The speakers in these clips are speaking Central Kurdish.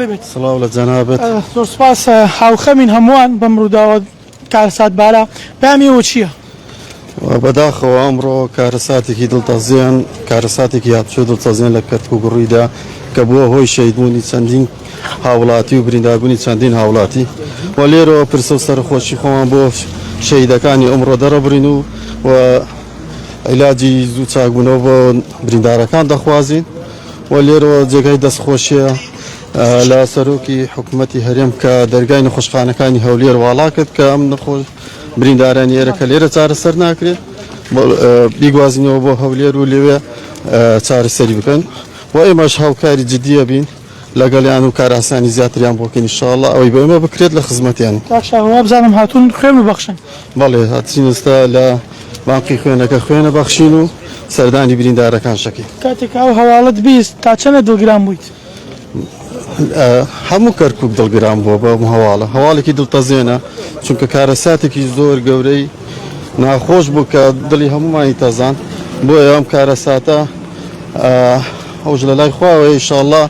لێبێت. سڵاو لە جەنابت. زۆر سوپاس هاوخەمین هەمووان بەم ڕووداوە کارەساتبارە پەیامی ئێوە چییە؟ بەداخەوە ئەمڕۆ کارەساتێکی دڵتەزێن کارەساتێکی هاتوچۆی دڵتەزێن لە کەرکوک ڕوویدا کە بووە هۆی شەهیدبوونی چەندین هاوڵاتی و برینداربوونی چەندین هاوڵاتی و لێرەوە پرسە و سەرخۆشی خۆمان بۆ شەهیدەکانی ئەمڕۆ دەرەبڕین و و عیلاجی زوو چاکبوونەوە بۆ بریندارەکان دەخوازین و لێرەوە جێگای دەستخۆشیە لە سەرۆکی حکوومەتی هەرێم کە دەرگای نەخۆشخانەکانی هەولێر واڵا کرد کە ئەم نەخۆش بریندارانی ئێرە کە لێرە چارەسەر ناکرێت بیگوازینەوە بۆ هەولێر و لەوێ چارەسەری بکەن و ئێمەش هاوکاری جدیە بین لەگەڵیان و کارئاسانی زیاتریان بۆ بکەین ان شاء اللە ئەوەی بۆ ئێمە بکرێت لە خزمەتیان. کاک شاهۆ وابزانم هاتوون خوێن ببەخشن. بەڵێ هاتین ئێستا لە بانقی خوێنەکە خوێنە بەخشین و سەردانی بریندارەکان شەکەین. کاتێک ئەو هەواڵەت 20 تا چەنە دڵگران بوویت؟ هەموو کەرکک دڵگران بووە بەم هەواڵە هەواڵێکی دڵتەزێنە چونکە کارەساتێکی زۆر گەورەی ناخۆش بوو کە دڵی هەمومانی تەزان بۆیە ئەم کارەساتە ئەوش لە لای خواوە ئیشاڵڵا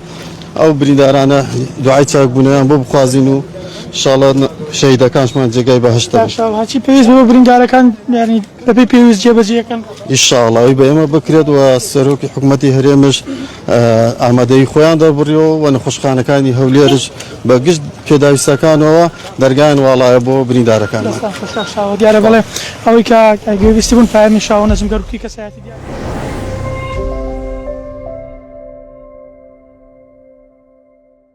ئەو بریندارانە دوعای چاکبوونەوەیان بۆ بخوازین و ئیشاڵڵا شەهیدەکانشمان جێگای بەهەشتە بن. باشە هەرچی پێویست بۆ بریندارەکان یانی بەپێی پێویست جێبەجێ ئەکەن؟ ئیشاڵڵا ئەوی بە ئێمە بکرێت و سەرۆکی حکومەتی هەرێمش ئامادەیی خۆیان دەربڕیەوە و نەخۆشخانەکانی هەولێرش بە گشت پێداویستەکانەوە دەرگایان واڵایە بۆ بریندارەکانمان. دەستتان خۆش کاک شاوە. دیارە بەڵێ ئەوەی کە گوێبیستی بوون پایەمی شاوە نەجم گەرکوکی کەسایەتی دیار.